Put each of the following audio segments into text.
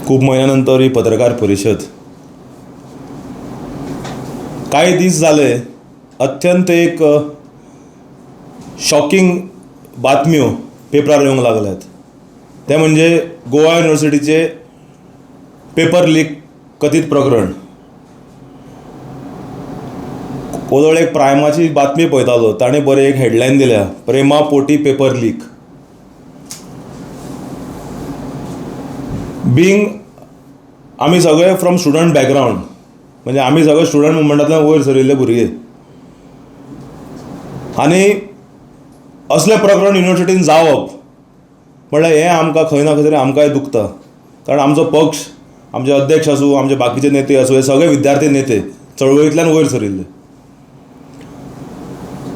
खूप म्हयन्या नंतर ही पत्रकार परिशद. कांय दीस जाले अत्यंत एक शॉकिंग बातम्यो पेपरार येवंक लागल्यात. ते म्हणजे गोवा युनिवर्सिटीचे पेपर लीक कथीत प्रकरण. कोदळ एक प्रायमाची बातमी पळयतालो, ताणें बरें एक हेडलायन दिल्या, प्रेमा पोटी पेपर लीक. बींग आमी सगळे फ्रॉम स्टुडंट बॅकग्रावंड, म्हणजे आमी सगळे स्टुडंट मुवमेंटांतल्यान वयर सरिल्ले भुरगे, आनी असलें प्रकरण युनिवर्सिटीन जावप म्हणल्यार हें आमकां खंय ना खंय तरी आमकांय दुखता. कारण आमचो पक्ष, आमचे अध्यक्ष आसूं, आमचे बाकीचे नेते आसूं, हे सगळे विद्यार्थी नेते चळवळींतल्यान वयर सरिल्ले,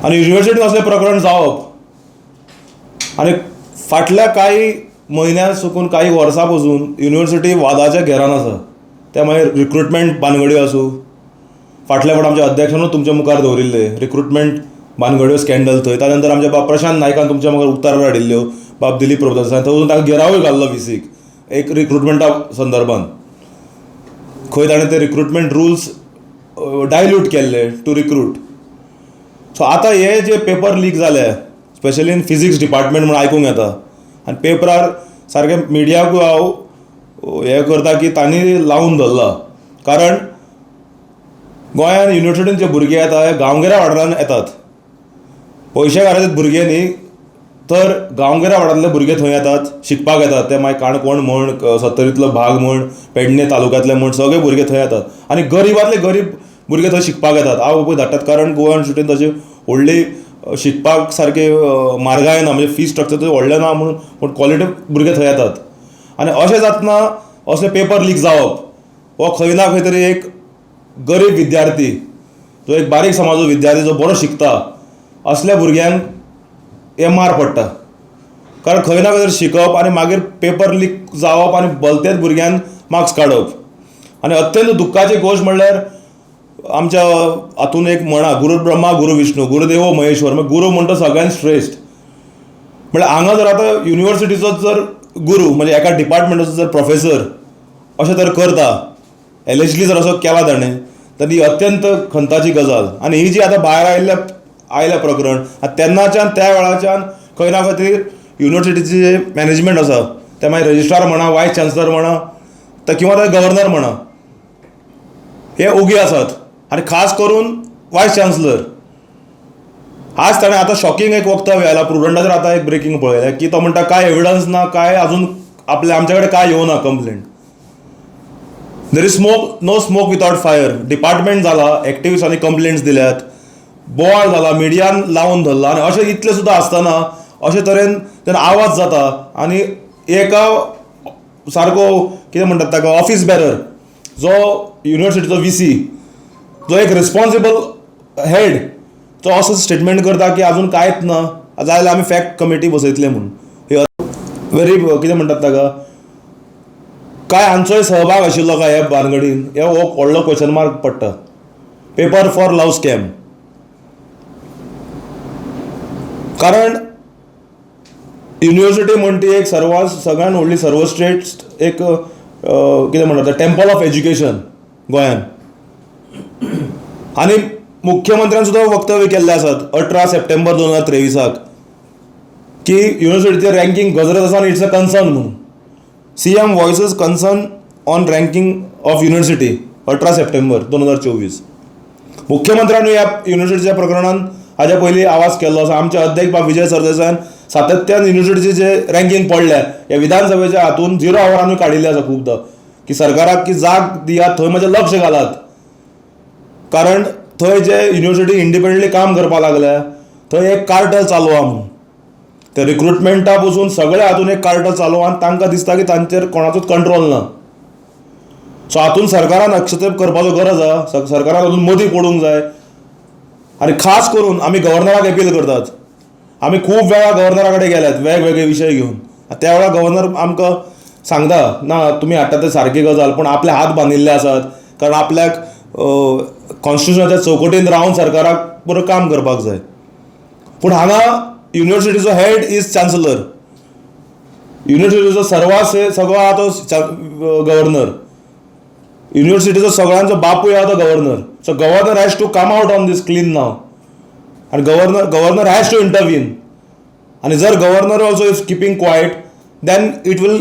आनी युनिवर्सिटीन असलें प्रकरण जावप आनी फाटल्या कांय म्हयन्या सुकून कांय वर्सां पसून युनिवर्सिटी वादाच्या घेरान आसा. ते मागीर रिक्रुटमेंट भानगड्यो आसूं, फाटल्या फावट आमच्या अध्यक्षानूच तुमच्या मुखार दवरिल्ले रिक्रुटमेंट भानगड्यो स्कँडल थंय, त्या नंतर आमच्या बाब प्रशांत नायकान तुमच्या मुखार उक्ताडार हाडिल्ल्यो, बाब दिलीप प्रभुदेसाय, थंय ताका घेरावूय घाल्लो व्हीसीक एक रिक्रुटमेंटा संदर्भान, खंय ताणें ते रिक्रुटमेंट रुल्स डायल्यूट केल्ले टू रिक्रूट. सो आतां हे जे पेपर लीक जाले, स्पेशली इन फिजिक्स डिपार्टमेंट म्हूण आयकूंक येता, आनी पेपरार सारकें मिडियाकूय हांव हें करता की तांणी लावन धरला. कारण गोंयांत युनिवर्सिटीन जे भुरगे येता हे गांवगिऱ्या वाठारांत येतात, पयशे भुरगे न्ही, तर गांवगिऱ्या वाठारांतले भुरगे थंय येतात, शिकपाक येतात. ते मागीर काणकोण म्हण, सत्तरींतलो भाग म्हण, पेडणे तालुक्यांतले म्हण, सगळे भुरगे थंय येतात आनी गरिबांतले गरीब भुरगे थंय शिकपाक येतात. आवय बापूय धाडटात, कारण गोवा युनिवर्सिटीन तशी व्हडली शिकपाक सारके मार्गाय ना, म्हणजे फी स्ट्रक्चर तशें व्हडलें ना म्हणून, पूण क्वॉलिटी भुरगे थंय येतात. आनी अशें जातना असले पेपर लीक जावप हो खंय ना खंय तरी एक गरीब विद्यार्थी, जो एक बारीक समाजाचो विद्यार्थी जो बरो शिकता, असल्या भुरग्यांक हे मार पडटा. कारण खंय ना खंय तरी शिकप आनी मागीर पेपर लीक जावप आनी भलतेच भुरग्यान मार्क्स काडप. आनी अत्यंत दुख्खाची गोश्ट म्हणल्यार आमच्या हातून एक म्हणा, गुरू ब्रह्मा गुरू विष्णू गुरुदेवो महेश्वर, मागीर गुरू म्हणटा सगळ्यांत श्रेश्ठ. म्हणल्यार हांगा जर आतां युनिवर्सिटीचो जर गुरू म्हणजे एका डिपार्टमेंटाचो जर प्रोफेसर अशें तर करता, एलेजली जर असो केला ताणें, तर ही अत्यंत खंताची गजाल. आनी ही जी आतां भायर आयल्या प्रकरण, तेन्नाच्यान त्या वेळाच्यान खंय ना खंय तरी युनिवर्सिटीची जे मॅनेजमेंट आसा, ते मागीर रजिस्ट्रार म्हणा, वायस चान्सलर म्हणा, किंवा ते गव्हर्नर म्हणा, हे ओगी आसात. आनी खास करून वायस चान्सलर आज ताणें आतां शॉकिंग एक वक्तव्य आयलां, प्रुडंटाचेर आतां एक ब्रेकींग पळयलें की तो म्हणटा कांय एविडन्स ना, कांय अजून आपल्या आमच्या कडेन कांय येवना complaint. There is smoke, no smoke without fire. Department जाला, एक्टिविस्टांनी कंप्लेंट्स दिल्यात, बोवाळ जाला, मिडियान लावन धरला, आनी अशें इतलें सुद्दां आसतना अशे तरेन जेन्ना आवाज जाता आनी एका सारको कितें म्हणटात ताका ऑफीस बॅरर जो युनिवर्सिटीचो व्ही सी जो एक रिस्पॉन्सिबल हेड तो असो स्टेटमेंट करता की अजून कांयच ना, जाल्यार आमी फॅक्ट कमिटी बसयतले म्हूण. हे व्हेरी कितें म्हणटात ताका, काय हांचोय सहभाग आशिल्लो काय ह्या भानगडीन, हे हो व्हडलो क्वेश्चन मार्क पडटा. पेपर फॉर लव स्कॅम, कारण युनिवर्सिटी म्हणटी एक सगळ्यात व्हडली सर्वश्रेश्ठ एक कितें म्हणटात टेम्पल ऑफ एज्युकेशन गोंयान. आनी मुख्यमंत्र्यान सुद्दां वक्तव्य केल्लें आसात 18 सप्टेंबर 2023 की युनिवर्सिटीचें रँकींग गजरत आसा आनी it's a concern म्हणून. CM voices concern on ranking of university 18 सप्टेंबर 2024. मुख्यमंत्र्यानूय ह्या युनिवर्सिटीच्या प्रकरणान हाज्या पयलीं आवाज केल्लो आसा. आमचे अध्यक्ष बाब विजय सरदेसायान सातत्यान युनिवर्सिटीचे जे रँकींग पडल्या ह्या विधानसभेच्या हातून 0 आवरानूय काडिल्लें आसा खुबदां, की सरकाराक की जाग दियात, थंय मातशें लक्ष घालात, कारण थंय जे युनिवर्सिटी इंडिपेंडंटली काम करपाक लागल्या थंय एक कार्टल चालू आहा म्हणून. ते रिक्रुटमेंटा पसून सगळ्या हातून एक कार्टल चालू आहा आनी तांकां दिसता की तांचेर कोणाचोच कंट्रोल ना. सो हातून सरकारान हस्तक्षेप करपाचो गरज आहा, सरकारान हातून मदीं पडूंक जाय. आनी खास करून आमी गव्हर्नराक अपील करतात. आमी खूब वेळा गव्हर्नरा कडेन गेल्यात वेगवेगळे विशय घेवन, त्या वेळार गव्हर्नर आमकां सांगता ना तुमी हाडटा ते सारकी गजाल, पूण आपले हात बांदिल्ले आसात, कारण आपल्याक कॉन्स्टिट्युशनाच्या चौकटीन रावन सरकाराक बरें काम करपाक जाय. पूण हांगा युनिवर्सिटीचो हेड is chancellor, युनिवर्सिटीचो सर्वास सगळो आहा तो गव्हर्नर, युनिवर्सिटीचो सगळ्यांचो बापूय आहा तो governor. So governor has to come out on this clean now आनी governor has to intervene. आनी जर governor also is keeping quiet then it will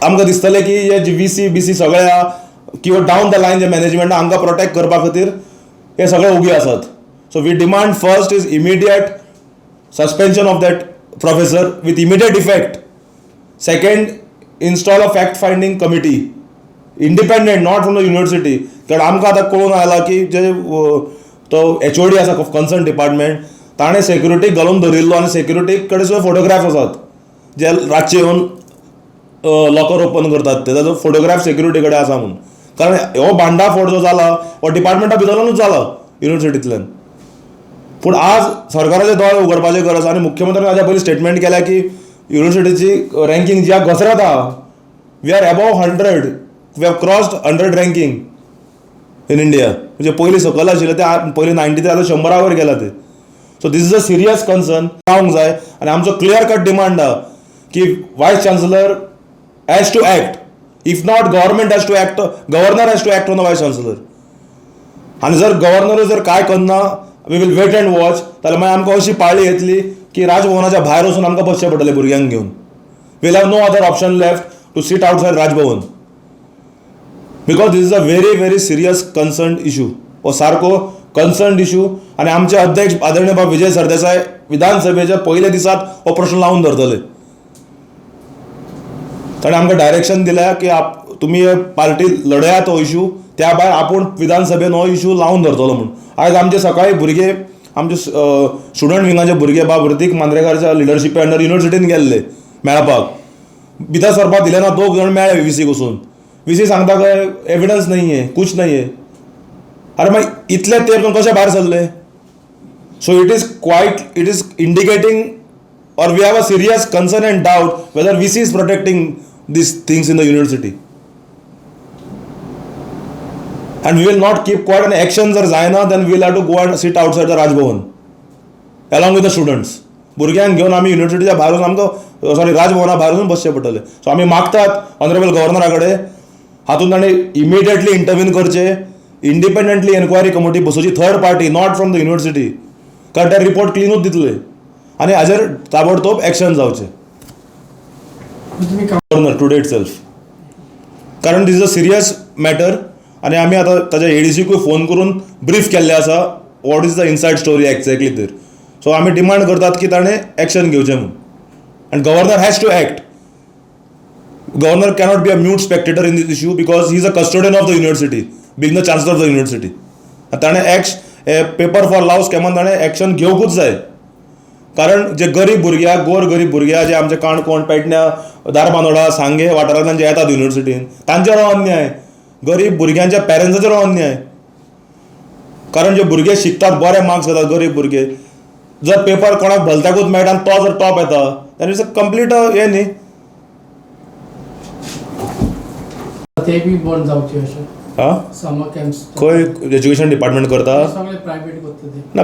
आमकां दिसतलें की हे जे व्ही सी बी सी सगळे आहा किंवा down the line J management आमकां प्रोटेक्ट करपा खातीर हे सगळे उगी आसात. So we demand first is immediate suspension of that professor with immediate effect. Second, install a fact finding committee, independent, not from the university. कारण आमकां आतां कळून आयलां की जे तो एचओडी आसा कन्सर्न डिपार्टमेंट, ताणें सेक्युरिटीक घालून धरिल्लो आनी सेक्युरिटी कडेन सुद्दां फोटोग्राफ आसात जे रातचे येवन लॉकर ओपन करतात ते, ताजो फोटोग्राफ सेक्युरिटी कडेन आसा म्हूण. कारण हो भांडाफोड जो जाला हो डिपार्टमेंटा भितरल्यानूच जाला युनिवर्सिटींतल्यान. पूण आज सरकाराचे दोळे उगडपाची गरज. आनी मुख्यमंत्र्यान हाज्या पयलीं स्टेटमेंट केल्या की युनिवर्सिटीची रँकींग जी आहा घसरत आहा. We are above 100, we have crossed 100 ranking in India. म्हणजे पयलीं सकयल आशिल्ले ते पयलीं 90 ते आतां 100 वयर गेला ते. So this is a serious concern जावंक जाय. आनी आमचो क्लियर कट डिमांड आहा की vice chancellor has to act. If not, government has to act, governor has to act on the vice chancellor. आनी जर गव्हर्नर जर काय करना, we will wait and watch. जाल्यार मागीर आमकां अशी पाळी येतली की राजभवनाच्या भायर वचून आमकां बसचें पडटलें भुरग्यांक घेवन. We'll have no other option left to sit outside Raj Bhavan, because this is a very very serious concern issue. हो सारको कन्सर्न इशू. आनी आमचे अध्यक्ष आदरणीय बाब विजय सरदेसाय विधानसभेच्या पयल्या दिसात हो प्रश्न लावन धरतले. ताणें आमकां डायरेक्शन दिल्या की आप तुमी पार्टी लढयात हो इशू, त्या भायर आपूण विधानसभेन हो इशू लावन धरतलो म्हूण. आयज आमचे सकाळी भुरगे, आमचे स्टुडंट विंगाचे भुरगे बाब ऋतीक मांद्रेकारच्या लिडरशिपा अंडर युनिवर्सिटीन गेल्ले मेळपाक. भितर सरपाक दिले ना. दोग जाण मेळ्ळे व्ही सीक वचून. व्ही सी सांगता काय एविडन्स नहीं है, कुछ नहीं है. अरे मागीर इतले तेंप कशे भायर सरले? So it is quite, it is indicating or we have a serious concern and doubt whether VC is protecting these things in the university. And we will not keep quiet, and action जर जायना then we will have to go and sit outside the Raj Bhavan along with the students. भुरग्यांक घेवन आमी युनिवर्सिटीच्या भायर वचून आमकां, sorry, राजभवना भायर वचून बसचें पडटलें. सो आमी मागतात ऑनरेबल गव्हर्नरा कडेन, हातूंत ताणें इमिडिएटली इंटरवीन करचें, इंडिपेंडंटली एन्क्वायरी कमिटी बसोवची, third party, not from the university, कारण ते रिपोर्ट क्लिनूच दितले आनी हाजेर ताबडतोब एक्शन जावचें. तुम्ही गव्हर्नर टुडे it self, कारण this is a serious matter. आनी आमी आतां ताच्या एडीसीकूय फोन करून ब्रीफ केल्लें आसा what is the inside story exactly तर. सो आमी डिमांड करतात की ताणें एक्शन घेवचें म्हूण आनी governor has to act. Governor cannot be a mute spectator in this issue because he is a custodian of the university, being the chancellor of the university. ताणें एक्श paper for love स्कॅमान ताणें action घेवकूच जाय, कारण जे गरीब भुरगे, गोर गरीब भुरगे जे आमचे काणकोण, पेडण्या, धारबांदोडा, सांगे वाठारांतल्यान जे येतात युनिवर्सिटीन, तांचेर हो अन्याय, गरीब भुरग्यांच्या पेरंट्साचेर हो अन्याय. कारण जे भुरगे शिकतात, बरे मार्क्स घेतात गरीब भुरगे, जर पेपर कोणाक भलत्याकूच मेळटा आनी तो जर टॉप येता then it's a complete हें न्ही. ते बी बंद जावचे अशें. आं? Summer camps. खंय एज्युकेशन डिपार्टमेंट करता? सगळे प्रायवेट करता ते. ना,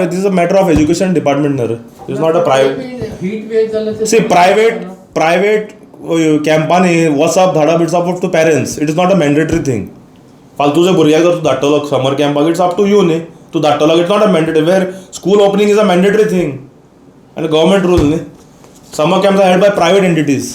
this is a matter of education department न्हय रे, it's not a private. Heat wave जाल्यार ते सी, प्रायवेट कॅम्पांनी वचप धाडप, it's up to parents, it is not a mandatory thing. फालतूच्या भुरग्याक जर तूं धाडटलो समर कॅम्पाक, it's up to you न्ही तूं धाडटलो. It's not a mandatory, where school opening is a mandatory thing आनी गव्हर्मेंट रूल न्ही. Summer camps are held by private entities.